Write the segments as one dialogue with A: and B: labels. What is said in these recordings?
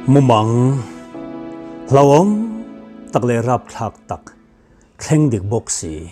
A: Mumang hlauhawm tak leh rapthlak tak thleng dik bawk si.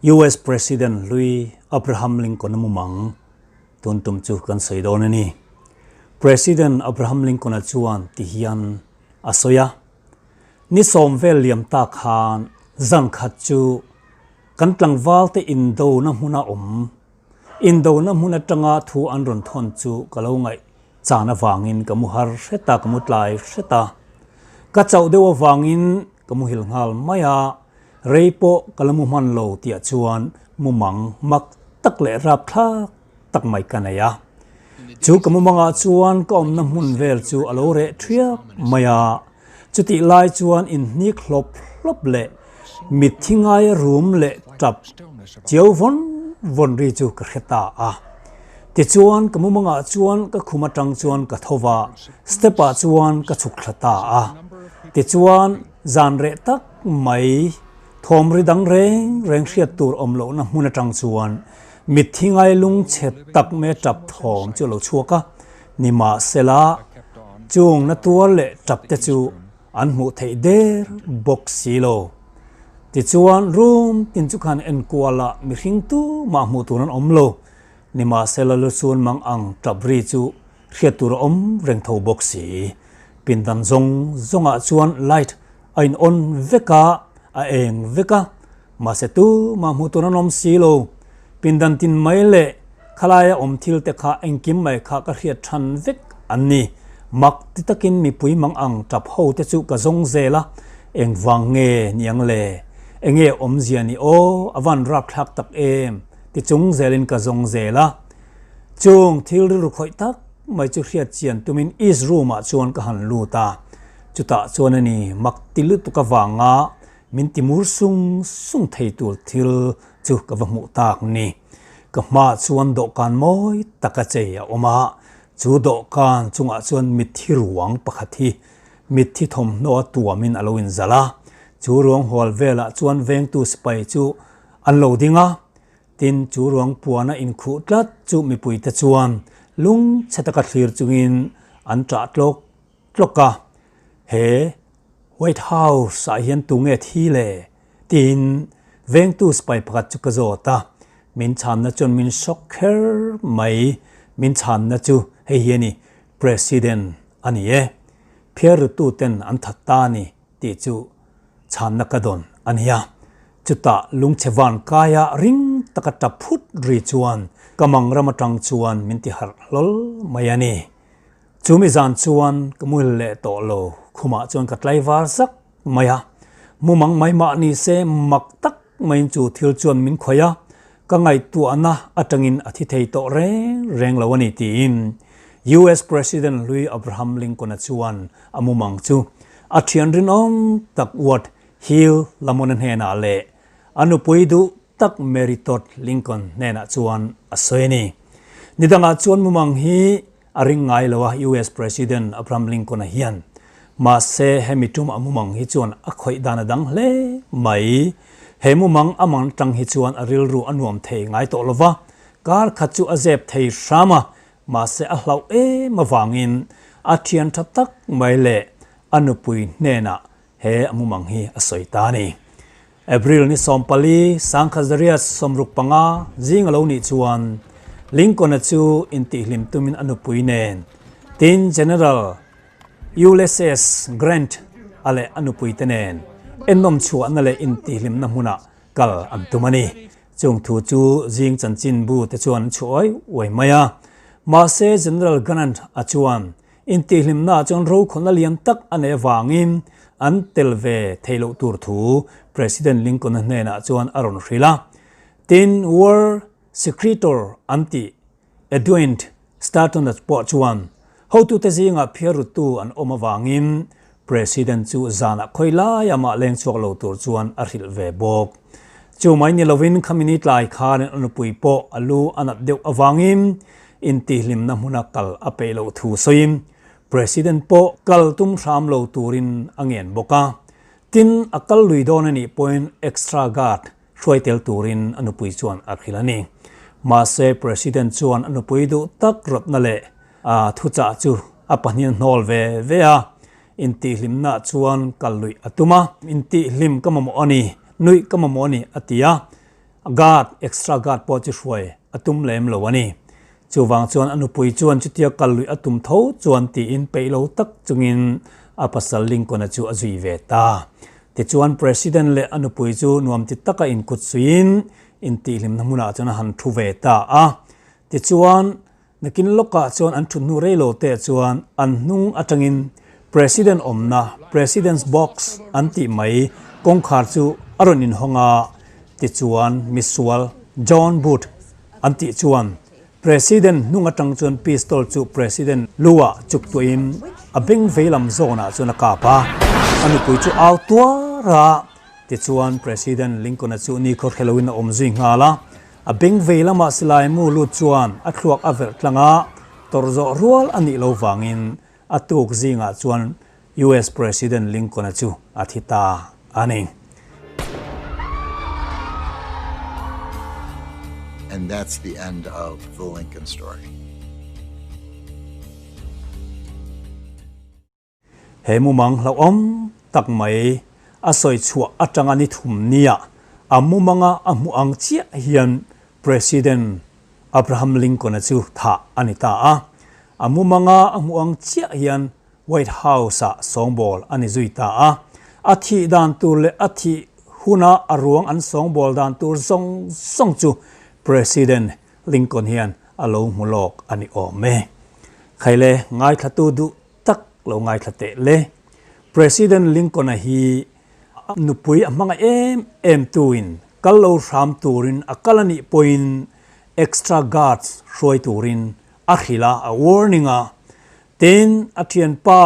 A: US President hlui Abraham Lincoln-a mumang tun tum chu kan sawi dawn a ni. President Abraham Lincoln-a chuan ti hian a sawi a, Ni sawm vel liam tak khan zan khat chu kan tlangval te indona hmuna awm, indona hmun atanga thu an rawn thawn chu ka lo ngaih chan avangin ka mu har hret a, ka mu tlai hret a. Ka chauh deuh avangin ka muhil nghal mai a, rei pawh ka la mu hman lo tih ah chuan mumang mak tak leh rapthlak tak mai ka nei a. Chu ka mumangah chuan ka awmna hmun vel chu a lo reh thiap mai a, chutih lai chuan inhnik hlawp hlawp leh mitthi ngaia rum leh tap chiau vawn vawn ri chu ka hre ta a. Tichuan ka mumangah chuan ka khum atang chuan ka tho va, step ah chuan ka chhuk thla ta a. Tichuan zan reh tak mai thawm ri dang reng reng hriat tur awm lohna hmun atang chuan Mitthi ngai lungchhe tak mai a tap thawm chu a lo chhuak a, nimahsela chung na tuar leh tap te chu an hmuh theih der bawk si lo. Tichuan room tin chu khan enkual a mihring tumah hmuh tur an awm lo, nimahsela luchun mang ang tap ri chu hriat tur a awm reng tho bawk si. Pindan zawng zawngah chuan light a in on vek a, a eng vek a, Mahse tumah hmuh tur an awm si lo. Pindan tin mai leh khalaia awm thil te kha engkim mai kha ka hriat than vek an ni. Mak ti takin mipui mang ang tap ho te chu ka zawng zel a, engvang nge niang le? Enge awmzia ni aw, a van rapthlak tak em? Ti chung zelin ka zawng zel a. Chung thil rilru khawih tak mai chu hriat chian tumin East room ah chuan ka han lut a. Chutah chuan a ni mak ti lutuk avanga Min ti mur sung sung thei tur thil chu ka va hmuh tak ni. Ka hmaah chuan dawhkan mawi taka chei a awm a, chu dawhkan chungah chuan mitthi ruang pakhat hi mitthi thawmhnaw a tuamin a lo inzalh a. Chu ruang hual velah chuan vengtu sipai chu an lo ding a, tin chu ruang puana inkhuh tlat chu mipuite chuan lungchhe taka thlir chungin an ṭah tlawk tlawk a. He White House ah hian tunge thi le? tiin vengtu sipai pakhat chu ka zawt a, min chhanna chuan min shock kher mai. Min chhanna chu hei hi a ni, President a ni e, phiarrutu ten an that ta a ni tih chu chhanna ka dawn a nia. Chutah lungchhe van kaia ring taka tap phut ri chuan ka mangram atang chuan min ti harh hlawl mai a ni. Chu mi zan chuan ka muhil leh tawh lo, khumah chuan ka tlaivar zak mai a. Mumang mai mah ni se mak tak maiin chu thil chuan min khawih a, ka ngaihtuahna atangin a thi thei tawh reng reng lo a ni tiin US President hlui Abraham Lincoln-a chuan a mumang chu a thian rinawm tak Ward Hill Lamon-a hnenah leh a nupui duh tak Mary Todd Lincoln hnenah chuan a sawi a ni. Nidangah chuan mumang hi A ring ngai lo a, US President Abraham Lincoln-a hian. Mahse, hemi tum a mumang hi chuan a khawih dan a dang hle mai. He mumang a mang tang hi chuan a rilru a nuam thei ngai tawh lo va, kar khat chu a zep thei hram a, mahse a hlauh em avangin a thian tha tak mai leh a nupui hnenah he a mumang hi a sawi ta a ni. April ni 14, Sangkhat 65 zing a lo nih chuan Lincoln-a chu intihhlim tumin a nupui nen tin General Ulysses Grant a leh a nupui te nen ennawm chhuahna leh intihhlimna hmunah kal an tum a ni. Chung thu chu zing chanchinbu te chuan an chhuah uai uai mai a. Mahse General Grant a chuan Intihhlimnaah chuan rokhawlhna lian tak a neih avangin an tel ve thei loh tur thu President Lincoln-a hnenah chuan a rawn hrilh a. Tin, War Secretor an tih Edwin Stanton-a pawh chuan hotute zingah phiarruttu an awm avangin President chu zanah khawi lai amah leng chhuak lo tur chuan a hrilh ve bawk. Chu mai ni lovin khami ni tlai khan a nupui pawh a lu a nat deuh avangin intihhlimna hmuna kal a peih loh thu sawiin President pawh kal tum hram lo turin a ngen bawk a. Tin, a kal lui dawn a nih pawhin extra guard hruai tel turin a nupui chuan a hrilh a ni. Mahse, President chuan a nupui duh tak rawtna leh a thuchah chu A pahnihin a hnawl ve ve a, intihhlimnaah chuan kal luih a tum a. Intihhlim ka mamawh a ni, nuih ka mamawh a ni, a ti a. Guard, extra guard pawh chu hruai a tum lem lo a ni. Chuvang chuan a nupui chuan chutia kal luih a tum tho chuan tiin peih lo tak chungin a pasal Lincoln-a chu a zui ve ta. Tichuan President leh a nupui chu nuam ti taka inkut suiin intihhlimna hmunah chuan a han thu ve ta a. Tichuan Nakin lawkah chuan an thut hnu rei lo te chuan an hnung atangin President awmna, President's Box an tih mai kawngkhar chu a rawn inhawng a, tichuan misual John Booth an tih chuan President hnung atang chuan pistol chu President lu-ah chuk tuahin a beng veilam zawnah chuan a kap a, a nupui chu au tuar a, tichuan President Lincoln-a chu nikhaw hre loin a awm zui nghal a. A beng vei lamah silai mu lut chuan a thluak a verh tlang a, tawrh zawh rual a nih lo vangin a tuk zingah chuan US President Lincoln-a chu a thi ta a ni.
B: And that's the end of the Lincoln story.
A: He mumang hlauhawm tak mai a sawi chhuah atanga ni thum nia a mumanga a hmuh ang chiah hian President Abraham Lincoln-a chu thah a ni ta a. A mumanga a hmuh ang chiah hian White House-ah sawngbawl a ni zui ta a. A thih dan tur leh a thih huna a ruang an sawngbawl dan tur zawng zawng chu President Lincoln hian a lo hmu lawk a ni awm e. Khaile ngaithlatu duh tak lo ngaithla teh le. President Lincoln-a hi a nupui a hmangaih em em tuin kal lo hram turin a kal a nih pawhin extra guards hruai turin a hrilh a, a warning a. Tin, a thianpa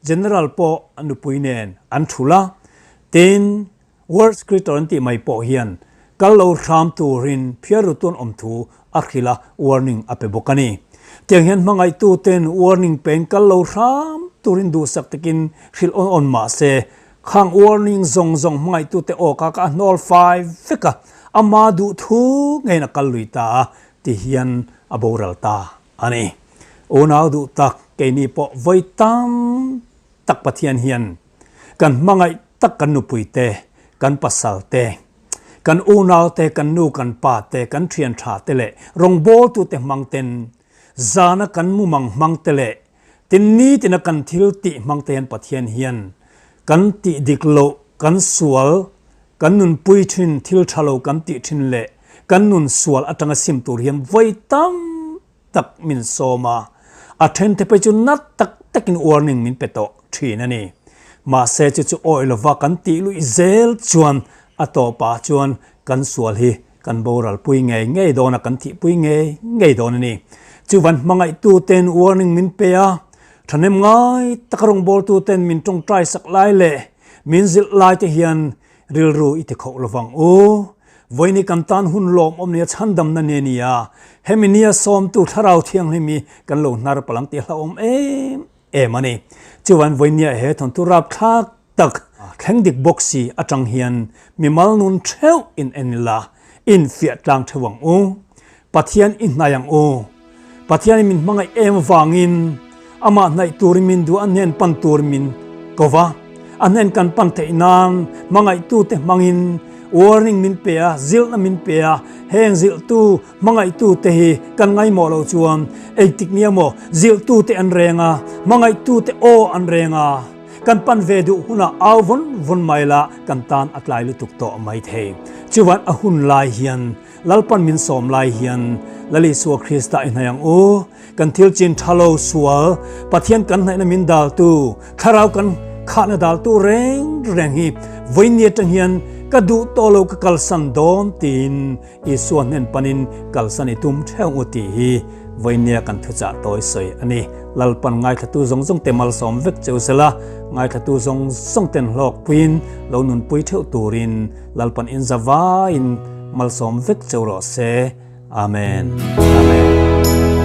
A: General pawh a nupui nen an thulh a. Tin, World Scripture an tih mai pawh hian kal lo hram turin phiarutun awm thu a hrilh a, warning a pe bawk a ni. Tiang hian hmangaihtuten warning pein kal lo hram turin duhsak takin hrilh awn awn mah se, khang warning zawng zawng hmangaihtute awka kha a hnawl fai vek a, ama duh thu ngeiin a kal lui ta a, ti hian a boral ta a ni. Unau duh tak keini pawh vawi tam tak Pathian hian Kan hmangaih tak kan nupui te, kan pasal te, kan unau te, kan nu kan pa te, kan thian tha te leh rawngbawltu te hmang ten zana kan mumang hmang te leh tin nitina kan thil tih hmang te hian Pathian hian kan tih dik loh, kan sual, kan nunpui thin thil tha lo kan tih thin leh kan nun sual atanga sim tur hian vawi tam tak min sawm a, a thente phei chu nat tak takin warning min pe tawh thin a ni. Mahse chu chu awih lova kan tih luih zel chuan a tawpah chuan kan sual hi kan boral pui ngei ngei dawn a, kan thih pui ngei ngei dawn a ni. Chuvan hmangaihtuten warning min pe a, thahnem ngai taka rawngbawltuten min tawngtai sak lai leh min zilh lai te hian Rilru i ti khoh lovang u. Vawiini kan tan hun lawmawm nia chhandamna ni a ni a, hemi nia sawmtu Thlarau Thianghlim hi kan lo hnar palh ang tih a hlauhawm em em a ni. Chuvan vawiinia he thawnthu rapthlak tak thleng dik bawk si atang hian mimal nun theuh in en ila, infiah tlang theuh ang u. Pathian i hnaih ang u. Pathianin min hmangaih em vangin amah hnaih turin min duh a, a hnen pan turin min ko va. A hnen kan pan theih nan hmangaihtute hmangin warning min pe a, zilhna min pe a. Heng zilhtu hmangaihtute hi kan ngaimawh loh chuan engtik nia maw zilhtute an reng a, hmangaihtute aw an reng a. Kan pan ve duh hunah au vawn vawn mai la kan tan a tlai lutuk tawh mai thei. Chuvan a hun lai hian Lalpan min sawm lai hian Lal Isua Krista i hnaih ang u. Kan thil chin tha lo sual, Pathian kan hnaihna min daltu, Thlarau kan khahna daltu reng reng hi vawiin atang hian ka duh tawh lo ka kalsan dawn tiin Isua hnen panin kalsan i tum theuh ang u tih hi vawiin kan thuchah tawi sawi a ni. Lalpan ngaithlatu zawng zawng te malsawm vek cheu sela, ngaithlatu zawng zawng ten hlawkpuiin lo nunpui theuh turin Lalpan in zavaiin malsawm vek cheu rawh se. Amen. Amen.